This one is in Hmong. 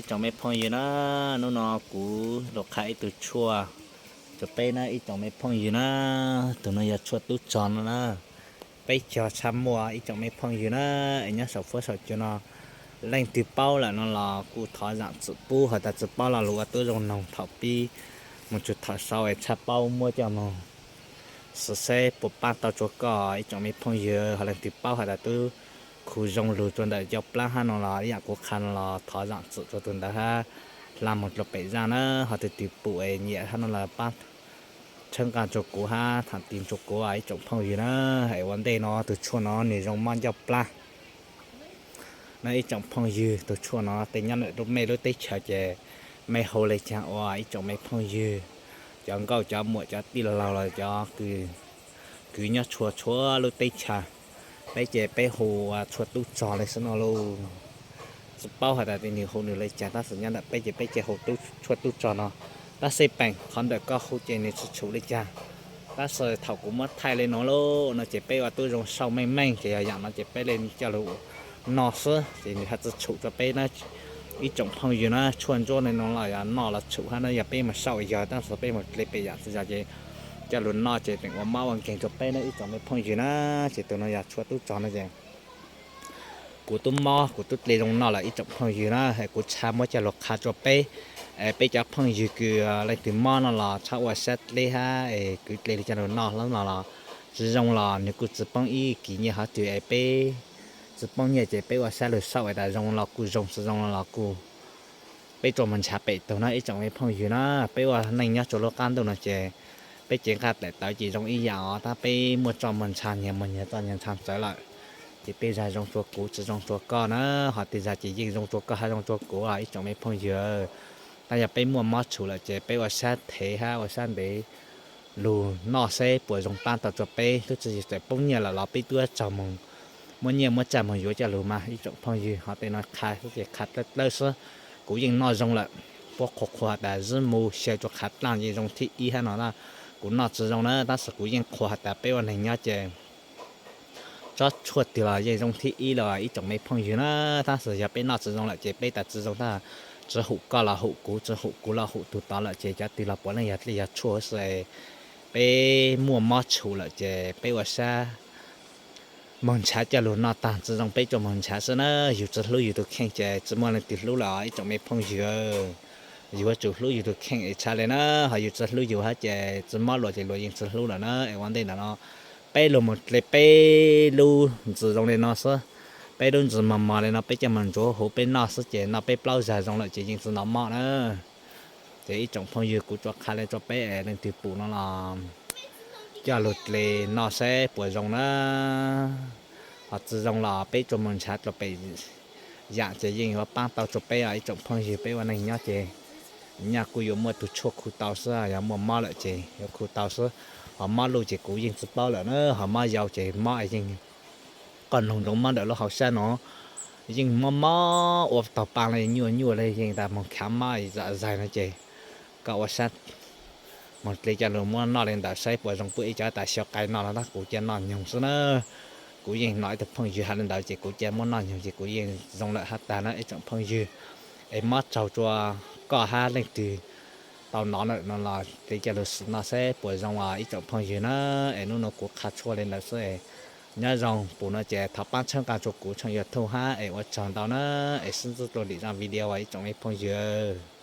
Tsoom me phooj ywg na, hnub no kuv los qha ib tug tshuaj rau peb na ib tsoom me phooj ywg na. Tus no yog tshuaj tub rog no na. Peb cog tshaj muaj ib tsoom me phooj ywg na, es nyob saum fuab saum cua no leej twg paub lawm no los kuj thov zaam txim pub, hos tas tsis paub los lug ua tub zoo noog thaum pib mus txug thaum sau es tshaj paub muab coj moog xwv seb puas paab tau rua koj ib tsoom me phooj ywg. Hos leej twg paub has tas tub khu zoo lug rua ntawm ncauj plaab hab no los ib yaam kuv qha no los thov zaam txim rua tug ntawd hab hla moog rua pem zaaj na. Hos tus twg pum es nyiam hab no los paab txhawb nqaa rua kuv hab thaam tim rua kuv ib tsoom phooj ywg na. Es ua ntej no tus tshuaj no nwg zoo mob ncauj plaab na ib tsoom phooj ywg. Tus tshuaj no tej nyob ntawm mej lub teb chaws ces mej hu le caag ua ib tsoom me phooj ywg, cov nkauj cov muam cov tij laug los cov kwv nyob txhua txhua lub teb chaws. Peb ces peb hu ua tshuaj tub rog le xwb no lauj. Tsis paub has tas nwg hu nwg le caag tab sis nyob ntawm peb ces peb ces hu tshuaj tub rog no. Tab sis peem qhov ntawm koj hu ces nwg tsis tshum le caag. Tab sis thaum kuv muab thaij le nuav lauj no ces peb ua tub zoo sau meej meej ces yog yaam no ces peb le coj lug noj xwb ces nwg has tsis tshum rua peb na. Ib tsoom phooj ywg na, tshuaj ntsuab le nuav los yog noj los tshum hab na, yog peb mus sau yog tab sis peb mus le pem yaam tsis yog ces coj lug noj ces tseem ua mob ua nkeeg rua peb na ib tsoom me phooj ywg na. Ces tus no yog tshuaj tub rog no ces kuv tub mob kuv tub le zoo noj lawm ib tsoom phooj ywg na, kuv txhad muab coj lug qha rua peb. Peb cov phooj ywg kws leej twg mob no los txhob ua sab dleb hab es kwv dle le coj lug noj hlob no los tsis zoo los nwg kuj tsis poob ib kis nyiaj hov twg es peb tsis poob nyiaj ces peb ua sab lug sau es tas zoo los kuj zoo, tsis zoo los kuj peb tsuas mus ntshav pem tug na ib tsoom me phooj ywg na. Peb ua neej nyob rua lub qab ntuj no ces peb cev nqaj daim tawv ces zoo ib yaam os, tab peb muaj txoj muag ntshav nyias muag nyias txoj nyias ntshav txawv lawm ces tej zag zoo rua kuv tsis zoo rua koj na, hos tej zag ces yeej zoo rua koj hab zoo rua kuv ib tsoom me phooj ywg. Tab yog peb muaj mob tshum lawm ces peb ua sab thev hab ua sab ntev lug noj seb puas zoo paab tau rua peb, tub tsis yog txawm poob nyiaj lawm los peb tub tsaug moog muab nyiaj muab txaj moog yuav coj lug mas ib tsoom phooj ywg. Hos tej no qha xwb ces qha dlawb dlawb xwb, kuv yeej noj zoo lawm. Puab qhuas qhuas tas zib mu xyaw rua qhav dlaaj yeej zoo thib ib hab no na, kuv noj tsis zoo na tab sis kuv yeej qhuas has tas peb ua neeg nyob ces tsob tshuaj twg los yeej zoo thib ib lawm ib tsoom me phooj ywg na. Tab sis yog peb noj tsis zoo lawm ces peb tas tsis zoo, tab tsis hum koj los hum kuv, tsis hum kuv los hum tug tod lawm ces cov twg los puav leej yog dlej yog tshuaj xwb. Peb muaj mob tshum lawm ces peb ua sab moog ntshav coj lug noj, taag tsis zoo peb tsuas moog ntshav xwb na. Yug tsis hlub yug tug kheej ces tsis muaj leej twg hlub lawm ib tsoom me phooj ywg. Yug yuav tsum hlub yug tug kheej es tshaj le na, hos yug tsis hlub yug hab ces tsis mob luas ces luas yeej tsis hlub lawm na. Es ua ntej ntawm no peb lug mus dle peb lub ntsis zoo le no xwb, peb lub ntsis mos mos le no peb coj moog ntxuav huv peb noj xwb ces noj peb plaub zag zoo lawm ces yeej tsis noj mob na. Ces ib tsoom phooj ywg kuv tsuas qha le rua peb es leej twg pum no los coj lug dle noj seb puas zoo na. Hos tsis zoo los peb tsuas moog ntshav rua pem yaam ces yeej yuav paab tau rua peb os ib tsoom phooj ywg. Peb ua neeg nyob ces nyaj kuj yuav muaj tug tshuaj khu tau xwb, yog muaj mob lawm ces yuav khu tau xwb. Hos mob luj ces kuv yeej tsis paub lawm na, hos mob yau ces mob yeej, koj noog ntsoov mob ntawm lub hauv sab no yeej mob mob ua taug paa le nyuaj nyuaj le yeej tas moog khav mob zam zaig no ces koj ua sab moog dle coj lug muab noj le ntawd saib puas zoo. Puab ib cov tas xyaw qai no los tab kuv cia noj nyoog xwb na. Kuv yeej nov ib tug phooj ywg has le ntawd ces kuv cia muab noj nyoog ces kuv yeej zoo lawm hab tag na ib tsoom phooj ywg. Es mob tsaug rua koj hab leej twg tau nov lawm no los dle coj lug xwm noj saib puas zoo os ib tsoom phooj ywg na. Es hnub no kuv qha tshuaj le ntawd xwb es nyob zoo, pum no ces thov paab txhawb nqaa rua kuv tshooj YouTube hab es ua tsaug ntau na. Es sib ntsib dlua lwm zaj video ib tsoom me phooj ywg.